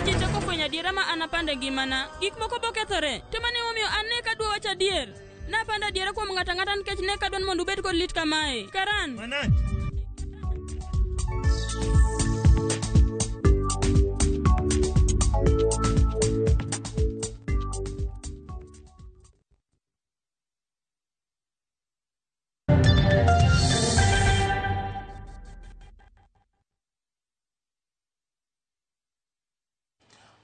Kichako fwenyo adiera ma an apando e ngimana, gik moko bokethore. To mano emomiyo an ne kadwa wacho adier. Napando adiera kuom ng'ato ang'ata nikech ne kadwa ni mondo ubed kod lit kamae. Karan. Manach.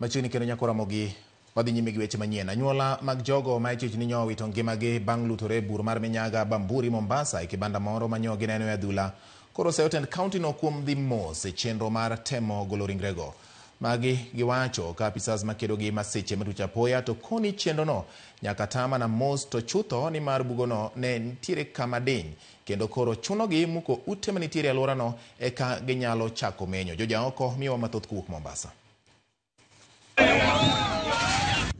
Machiegni kendo nyako Ramogi wadhi nyime gi weche manyien. Anyuola mag jogo ma ichich ni nyo owito ngimagi bang' lutore e bur mar Minyaga Bamburi Mombasa e kibanda moro ma nyo gineno e adhula koro oseyo tend kaunti no kuom dhi mos e chenro mar temo golo ringrego. Magi giwacho ka apisas makedo gi masiche matuch apoya to koni chenrono nyaka ta mana mos to chutho ni mar bugono ne nitiere kama diny kendo koro chunogi muko ute manitiere e alworano eka ginyalo chako menyo. Jojaoko miyowa mathoth kowuok Mombasa.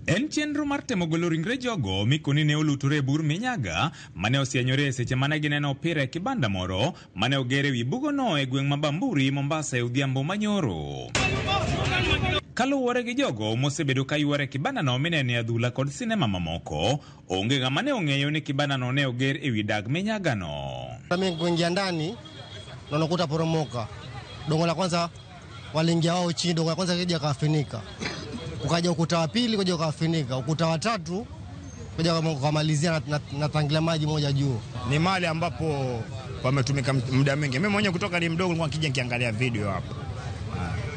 En chenro mar temo golo ringre jogo mikoni ne olutore e bur Minyaga mane osienyore e seche mane gineno opira e kibanda moro mane oger e wi bugono e gweng' ma Bamburi, Mombasa e odhiambo manyoro. Kaluwore gi jogo mosebedo ka yware kibandano minene e adhula kod sinema mamoko, onge ng'ama ne ong'eyo ni kibandano ne oger e wi dag Minyagano. Mimi kuingia ndani naona kuta poromoka. Dongo la kwanza waliingia wao chini, dongo la kwanza kija kafinika. Ukaja ukuta wa pili kuja ukafinika, ukuta wa tatu kuja kumalizia na tangila maji moja juu. Ni mahali ambapo pametumika muda mwingi. Mimi mwenyewe kutoka ni mdogo nilikuwa nikija nikiangalia video hapo.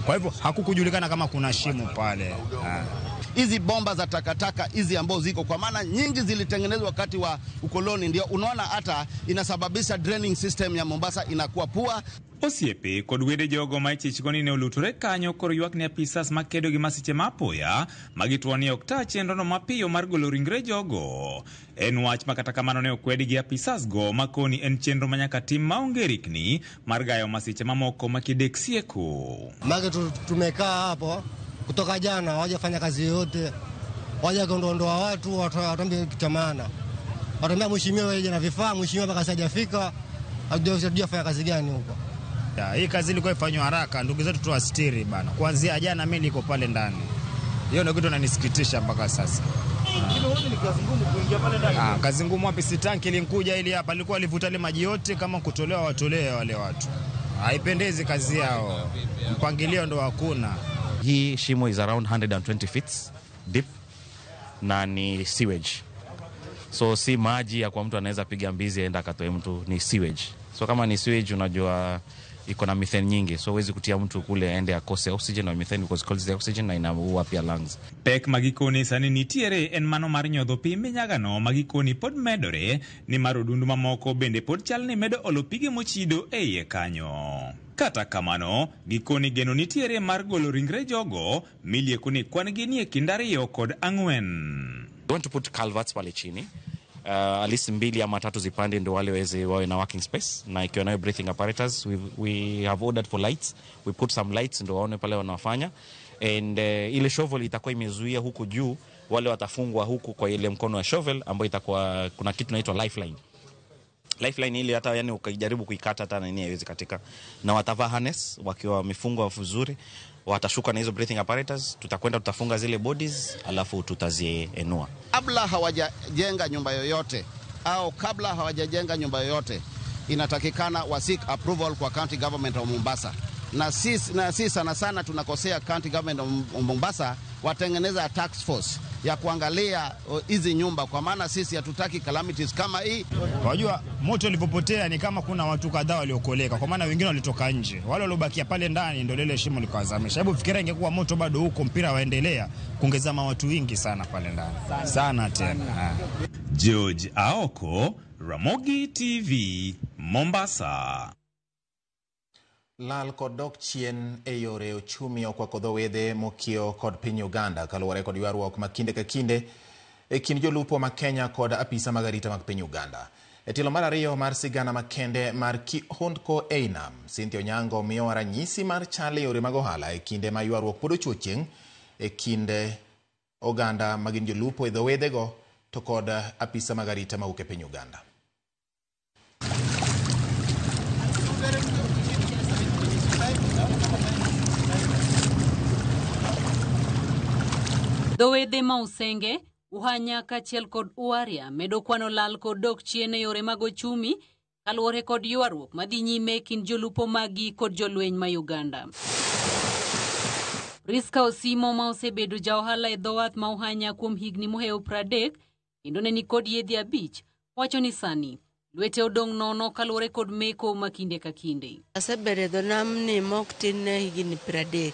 Kwa hivyo hakukujulikana kama kuna shimo pale. Hizi bomba za takataka hizi ambazo ziko kwa maana nyingi zilitengenezwa wakati wa ukoloni, ndio unaona hata inasababisha draining system ya Mombasa inakuwa pua. Osiepe kod wede jogo ma ichich go ni ne olutore kanyo koro ywak ne apisas makedo gi masiche ma apoya magituo ni ok ta chenrono mapiyo mar golo ringre jogo. En wach ma kata kamano ne okwedi gi apisas go makoni en chenro ma nyaka tim maonge rikni mar gayo masiche mamoko ma kidek sieko. Maana tumekaa hapo kutoka jana hawajafanya kazi yoyote, waje kuondoa watu, watuambie kitu cha maana. Watuambia mheshimiwa aje na vifaa, mheshimiwa mpaka sasa hajafika, hatujafanya kazi gani huko. Ya, hii kazi ilikuwa ifanywe haraka, ndugu zetu tuwastiri bana. Kuanzia jana mimi niko pale ndani. Hiyo ndio kitu inanisikitisha mpaka sasa. Kazi ngumu wapi? Si tanki ilinkuja ili hapa alikuwa alivuta ile maji yote, kama kutolewa watolewe wale watu. Haipendezi kazi yao. Mpangilio ndo hakuna. Hii shimo is around 120 feet deep na ni sewage. So si maji ya kwa mtu anaweza piga mbizi aenda akatoe mtu, ni sewage. So kama ni sewage unajua iko na methane nyingi, so huwezi kutia mtu kule aende akose oxygen na methane because it the oxygen na inaua pia lungs. Pek magikoni sani nitiere en mano mar nyodho pi Minyagano magikoni pod medore ni mar odundu mamoko bende pod chal ni medo olo pige mochido e iye kanyo. Kata kamano, gikoni geno nitiere mar golo ringre jogo milieko ni kwan gi nie kind 2 kod 4. We want to put culverts pale chini. At least 2 ama 3 zipande ndio wale waweze wawe na working space na ikiwa nayo breathing apparatus. We have ordered for lights, we put some lights ndio waone pale wanafanya, and ile shovel itakuwa imezuia huku juu, wale watafungwa huku kwa ile mkono wa shovel ambayo itakuwa kuna kitu inaitwa lifeline. Lifeline ile hata yani ukijaribu kuikata hata nini haiwezi katika. Na watavaa harness wakiwa wamefungwa vizuri, watashuka na hizo breathing apparatus, tutakwenda tutafunga zile bodies alafu tutazienua. Kabla hawajajenga nyumba yoyote au kabla hawajajenga nyumba yoyote inatakikana wa seek approval kwa county government of Mombasa. Na sisi sana sana tunakosea county government of Mombasa watengeneza task force ya kuangalia hizi nyumba, kwa maana sisi hatutaki calamities kama hii. Wajua moto ulipopotea ni kama kuna watu kadhaa waliokoleka, kwa maana wengine walitoka nje, wale waliobakia pale ndani ndio lile shimo likawazamisha. Hebu fikiria ingekuwa moto bado huko, mpira waendelea, kungezama watu wengi sana pale ndani sana tena. George Aoko, Ramogi TV, Mombasa. Lal kod dok chien e yore ochumi okwako dho wedhe mokiewo kod piny Uganda kaluwore kod ywaruok ma kinde ka kinde e kind jolupo ma Kenya kod apisa mag arita mag piny Uganda. E tielo mar ariyo mar sigana makende mar Kihondko ei nam, Cynthia Onyango miyowa ranyisi mar chal e yore mag ohala e kinde ma ywaruok pod ochuo chieng' e kind oganda ma gin jolupo e dho wedhego to kod apisa mag arita mawuok e piny Uganda. Dho wedhe ma Usenge, Uhanya kaachiel kod Uaria medo kwano lal kod dok chien e yore mag ochumi kaluwore kod ywaruok madhi nyime e kind jolupo maggi kod jolweny ma Uganda. Priska Osimo ma osebedo ja ohala e dho wath ma Uhanya kuom higni mohewo 30 kendo ne nikod yiedhi 5 wacho ni sani lwete odong' nono kaluwore kod meko ma kinde ka kinde. Asebedo e dho nam ni mok tin ne higni 30.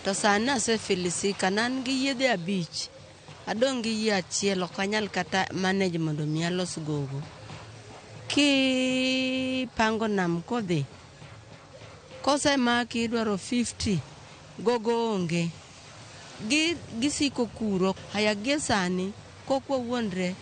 To sani asefilisika, ne an gi yiedhe 5, adong' gi yie achiel, ok anyal kata manage mondo mi alos gogo. Kipango nam kodhi, kosemaki idwaro 50, gogo onge. Gisiko kuro, haya gie sani, kok wawuondre,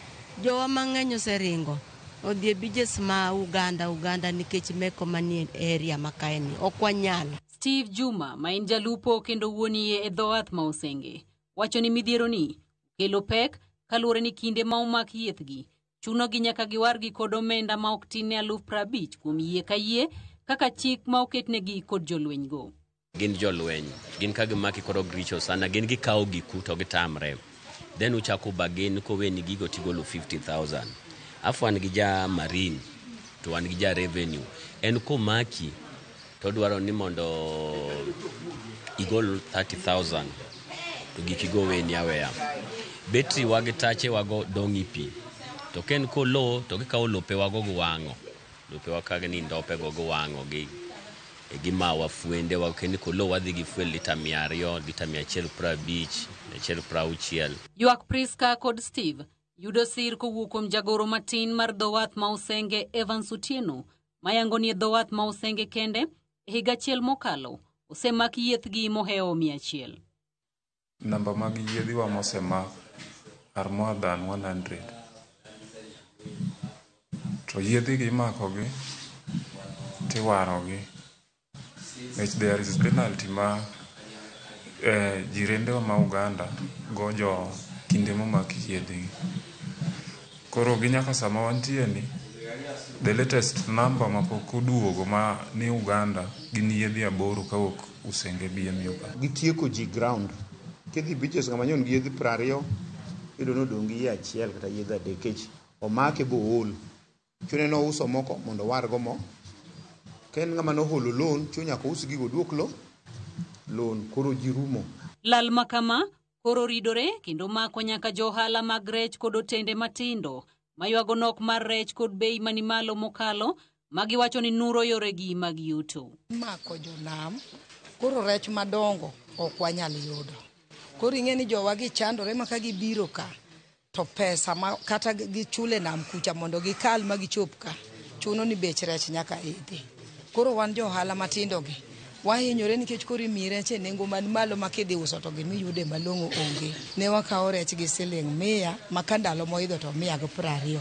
jowa mang'eny oseringo. Odhi e beaches ma Uganda nikech meko manie area ma kaeni, ok wanyal. Steve Juma ma en jalupo kendo wuon yie e dho wath ma Usenge wacho ni midhiero ni kelo pek kaluwore ni kinde ma omak yiethgi chunogi nyaka giwargi kod omenda ma ok tin ne 50,000 kuom yie ka yie kaka chik ma oketnegi kod jolwenygo. Gin jolweny, gin ka gimaki koro gricho sana, gin gikawo giku to gitamre. Then uchako bargain koweni gigo tigolo 50,000. Afu wan gi ja marine to wan gi ja revenue. En komaki to dwaro ni mondo igol 30,000 to gik igo weni aweya. Betri wagi tache wago dong' e pi. To ken kolo to gikawo lope wago giwang'o. Lope wa ni ndope go giwang'o gi gimawa fuende wa ken kolo wadhi gi fuel lita 200, lita 150, 160. Ywak Priska kod Steve yudo sir kowuok kuom jagoro matin mar dho wath ma Usenge Evans Otieno mayango ni e dho wath ma Usenge kende e higa achiel mokalo osemak yiethgi mohewo 100. Namba mag yiedhiwa mosemak are more than 100. To yiedhigi imakogi tiwarogi. Nikech there is penalty ma jirendewa ma Uganda go jo kinde momak yiedhigi. Koro gi nyaka sama wantie ni, the latest number mapok oduogo ma ni Uganda gin yiedhi 8 kawuok Usenge BMU ka. Gitieko ji ground. Kidhi beaches ng'ama nyon gi yiedhi 20, iyudo ni odong' gi yie achiel kata yiedhi 3 nikech omake bo ool. Chune nouso moko mondo owargo mo. Ka en ng'ama noholo loan, chuno nyaka ous gigo oduok loan, koro ji rumo. Lal ma kama koro ridore kendo mako nyaka jo ohala mag rech kod otende matindo maywago nok mar rech kod bei mani malo mokalo magiwacho ni nuro yoregi mag yuto. Mako jonam, koro rech madongo ok wanyal yudo. Koro ing'e ni jowa gichandore ma ka gibiro ka to pesa ma kata gichule nam kucha mondo gikal ma gichop ka chuno ni bech rech nyaka idhi. Koro wan jo ohala matindo gi wahinyore nikech koro imiyi rech e nengo man malo ma kidhi uso to gimiyude malong'o onge. Ne wakawo rech gi siling 100 ma ka ndalo moidho to 120.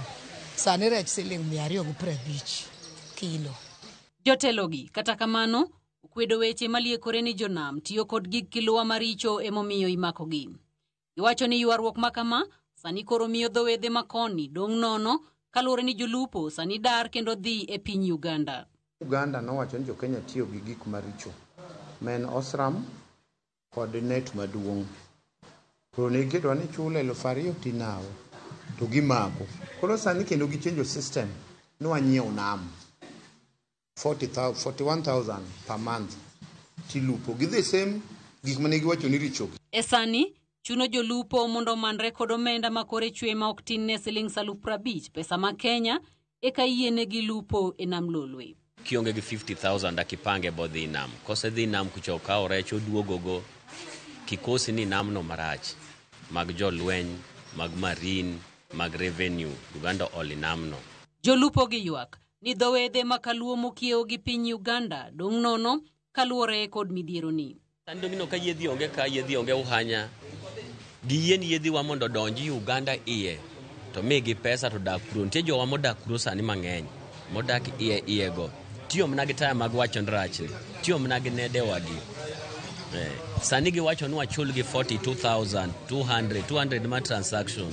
Sani rech siling 250 kilo. Jotelogi kata kamano okwedo weche maliekore ni jonam tiyo kod gig kiluwa maricho emomiyo imakogi. Giwacho ni ywaruok ma kama sani koro miyo dho wedhe makoni dong' nono kaluwore ni jolupo sani dar kendo dhi e piny Uganda. Uganda nowacho ni jo-Kenya tiyo gi gik maricho ma en osram kod net maduong'. Koro ne giketwa ni chul 2000 tinawo to gimako. Koro sani kendo gichenjo system ni wanyiew nam 41,000 per month tilupo gi the same gik mane giwacho ni richo. E sani chuno jolupo mondo omanre kod omenda ma kore chwe ma ok tin ne siling 50,000 pesa ma Kenya eka yienegi lupo e nam Lolwe. Kionge gi 50,000 akipange bodhi nam. Kosedhi nam kucha okawo rech oduogogo, kikosi ni namno marach mag jolweny, mag marine, mag revenue, Uganda oli namno. Jolupo gi ywak ni dho wedhe ma kaluo mokiewo gi piny Uganda dong' nono kaluwore kod midhieroni. Sani dong' ineno ka yiedhi onge ka, yiedhi onge Uhanya. Giyien yiedhiwa mondo odonji Uganda iye to migi pesa to dak kuro. Nitie jowa modak kuro sani mang'eny modak iye iye go. Tiyo mana gi taya mag wacho ni rachni, tiyo mana gi nedewagi. Sani giwacho ni wachul gi 42,200, 200 ma transaction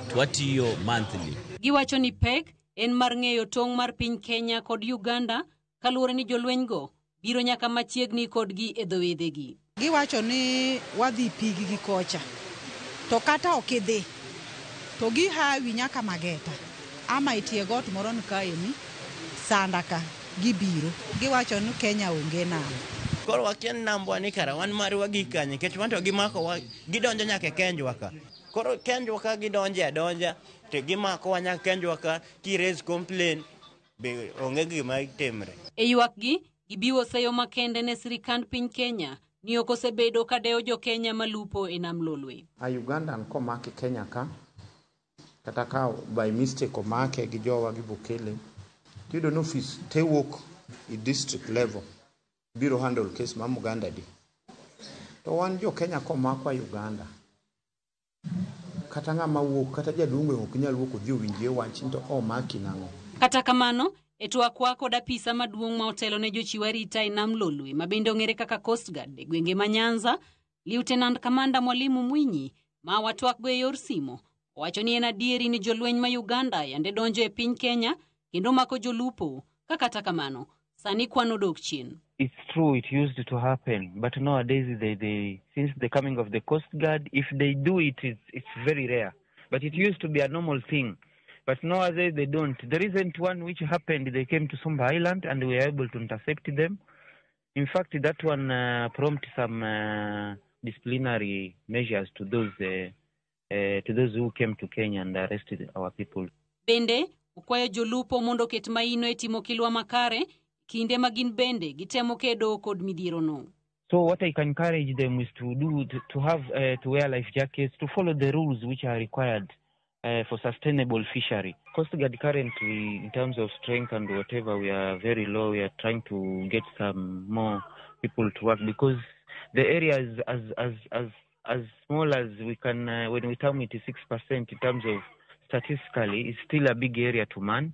to watiyo monthly. Giwacho ni pek en mar ng'eyo tong' mar piny Kenya kod Uganda kaluwore ni jolwenygo biro nyaka machiegni kodgi e dho wedhegi. Giwacho ni wadhi pigi gi kocha, to kata ok idhi to gihawi nyaka Mageta ama itie got moro ni kaeni Sanda ka gibiro. Giwacho ni Kenya onge nam. Koro wakia ni nambwa ni kara wan marwa gi kanye nikech wan to gimako wa gidonjo nyaka e kenjwa ka. Koro kenjwa ka gidonje adonja to gimako wa nyaka kenjwa ka ki raise complaint be onge gima timre. E ywakgi gibiwo seyo makende ne sirikand piny Kenya ni ok osebedo ka dewo jo Kenya malupo e nam Lolwe. A Ugandan komaki Kenya ka kata ka by mistake omake gi jowa gi Bukele tiyudo ni ofis te wuok e district level biro handle case ma Uganda di. To wan jo Kenya komakwa Uganda kata ng'ama wuok kata jaduong' gweng' ok nyal wuok odhi owinjie wach ni to omaki nang'o. Kata kamano, e twakwa kod apisa maduong' ma otelo ne jochiw arita e nam Lolwe ma bende ong'ere kaka Coast Guard e gwenge ma Nyanza, Lieutenant Commander Mwalimu Mwinyi ma watwakgo e yor simo owacho ni en adieri ni jolweny ma Uganda yande donjo e piny Kenya kendo mako jolupo ka kata kamano sani kwan odok chien. It's true, it used to happen, but nowadays they since the coming of the Coast Guard, if they do it, it's very rare. But it used to be a normal thing. But nowadays they don't. The recent one which happened, they came to Sumba Island and we were able to intercept them. In fact, that one prompted some disciplinary measures to those who came to Kenya and arrested our people. Bende, okwayo jolupo mondo oket maino e timo kilwa makare kinde ma gin bende gitemo kedo kod midhierono. So what I can encourage them is to do to have to wear life jackets, to follow the rules which are required for sustainable fishery. Coast Guard currently, in terms of strength and whatever, we are very low. We are trying to get some more people to work because the area is as small as we can. When we term it 6% in terms of statistically, it's still a big area to man.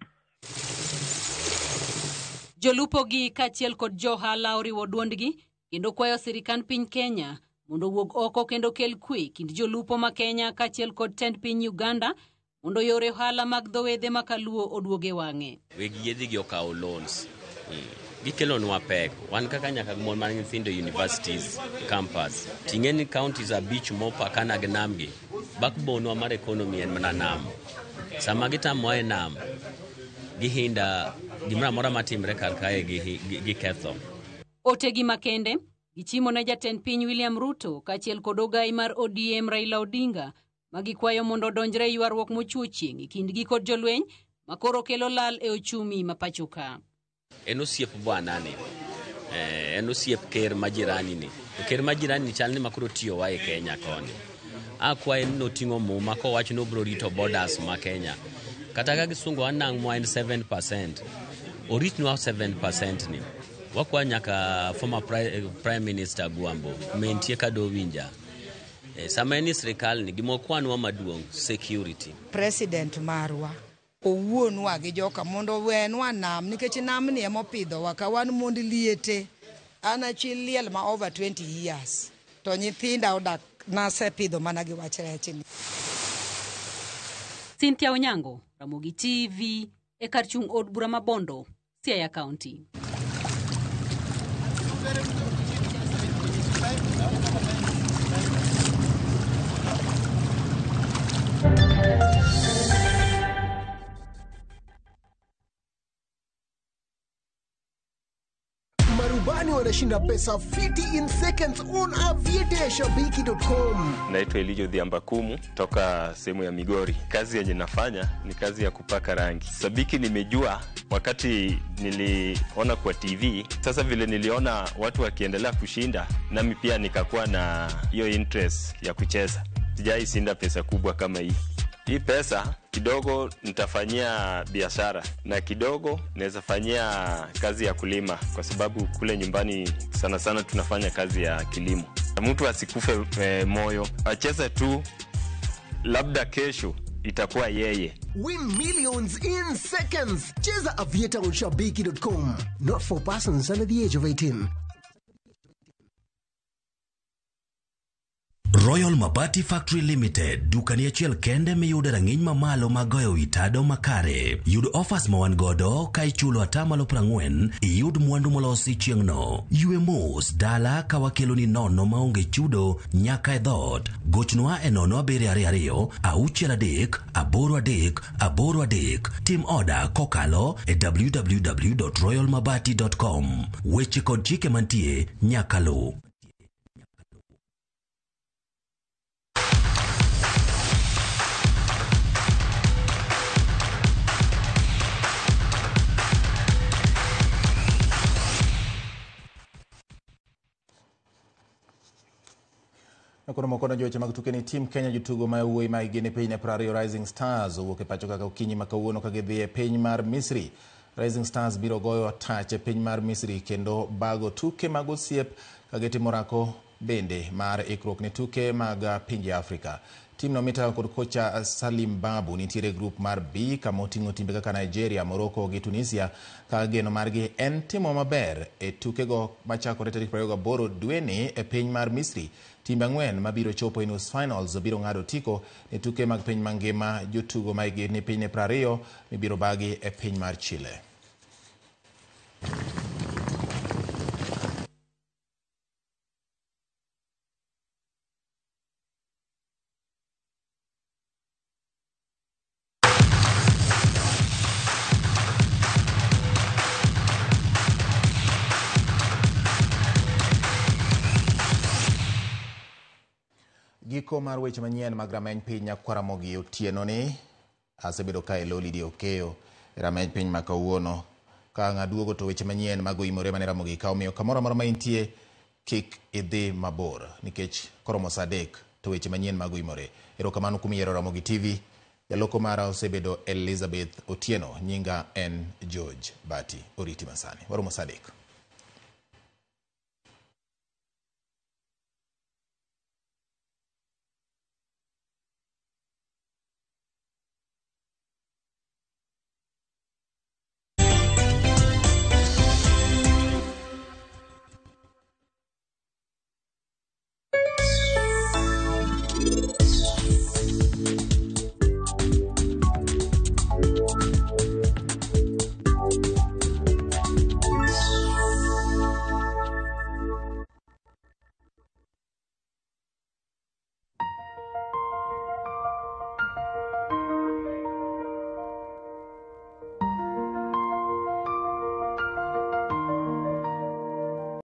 Jolupo gi kaachiel kod johala oriwo duondgi kendo kwayo sirikand piny Kenya mondo owuog oko kendo kel kwe kind jolupo ma Kenya kaachiel kod tend piny Uganda mondo yore ohala mag dho wedhe ma kaluo oduog e wang'e. Weg yiedhi gi okawo loans. Gikelonwa pek. Wan kaka nyaka mon man nyithindo universities, campus. Ting'e ni counties 5 mopakana gi nam gi. Backbone wa mar economy en mana nam. Sama gitamowa e nam, gihinda gimoro amora matimre kar kae giketho. Otegi makende gichimo ne jatend piny William Ruto kaachiel kod ogai mar ODM Raila Odinga ma gikwayo mondo odonjre e ywaruok mochuo chieng' e kindgi kod jolweny ma koro kelo lal e ochumi ma pacho ka. En osiep bwanani, en osiep ker ma jirani ni. To ker ma jirani ni chal ni makoro tiyowa e Kenya koni. Akwaye ni noting'o muma kowacho ni obiro rito borders ma Kenya. Kata ka gisungo anang' en 7%, oritnwa 7% ni. Wakwa nyaka former Prime Minister Gwambo, mentie ka dowinja. Sama en sirikal ni gima okwanwa maduong' security. President marwa owuonwa gi joka mondo owenwa nam nikech namni ema opidhowa ka wan mond liete. An achi liel ma over 20 years to nyithinda odak nasepidho mana gi wach rechni. Cynthia Onyango, Ramogi TV e kar chung' od bura ma Bondo, Siaya County. Marubani wanashinda pesa fiti in seconds on aviateashabiki.com. Naitwa Elijo Dhiambakumu toka sehemu ya Migori. Kazi yenye nafanya ni kazi ya kupaka rangi. Sabiki nimejua wakati niliona kwa TV. Sasa vile niliona watu wakiendelea kushinda, nami pia nikakuwa na hiyo interest ya kucheza. Sijai shinda pesa kubwa kama hii. Hii pesa kidogo nitafanyia biashara na kidogo naweza fanyia kazi ya kulima, kwa sababu kule nyumbani sana sana tunafanya kazi ya kilimo. Mtu asikufe moyo, acheze tu, labda kesho itakuwa yeye. Win millions in seconds. Cheza Aviator on shabiki.com. Not for persons under the age of 18. Royal Mabati Factory Limited, dukani achiel kende miyude rang'iny mamalo mag goyo wi tado makare. Yud offers ma wan godo ka ichulo atamalo 40 iyud mwandu molosi chieng'no. Ywe mos dala ka wakeloni nono maonge chudo nyaka e dhoot. Gochnwa e 0722 63 83 83. Tim oda kokalo e www.royalmabati.com. Weche kod chike mantie nyaka luw. Nokono mokono joweche mag tuke ni Team Kenya jotugo ma wuoyi ma higni piny 20 Rising Stars owuok e pacho kaka okinyi ma kawuono ka gidhi e piny mar Misri. Rising Stars biro goyo tach e piny mar Misri kendo bago tuke mag osiep ka gitimo orako bende mar ikruok ne tuke mag pinje Afrika. Timno mitayo kod kocha Salim Babu nitiere e grup mar B kama oting'o timbe kaka Nigeria, Morocco gi Tunisia ka geno margi en timo maber e tukego machakore tarik 28 dweni e piny mar Misri. Timbe ang'wen mabiro chopo e nus finals biro ng'ado otiko ne tuke mag piny mangima jotugo ma higni piny 20 mibiro bagi e piny mar Chile. Giko mar weche manyien mag rameny piny nyakwar Ramogi otieno ni asebedo ka elo Lydia Okeyo e rameny piny ma kawuono. Ka ang' aduogo to weche manyien mag oimore mane Ramogi ka omiyo kamoro amora ma intie kik idhi mabor nikech koromo saa 3 to weche manyien mag oimore. Erokamano kuom yiero Ramogi TV. Jaloko mara osebedo Elizabeth Otieno, nyinga en George Bati. Oriti masani. Waromo saa 3.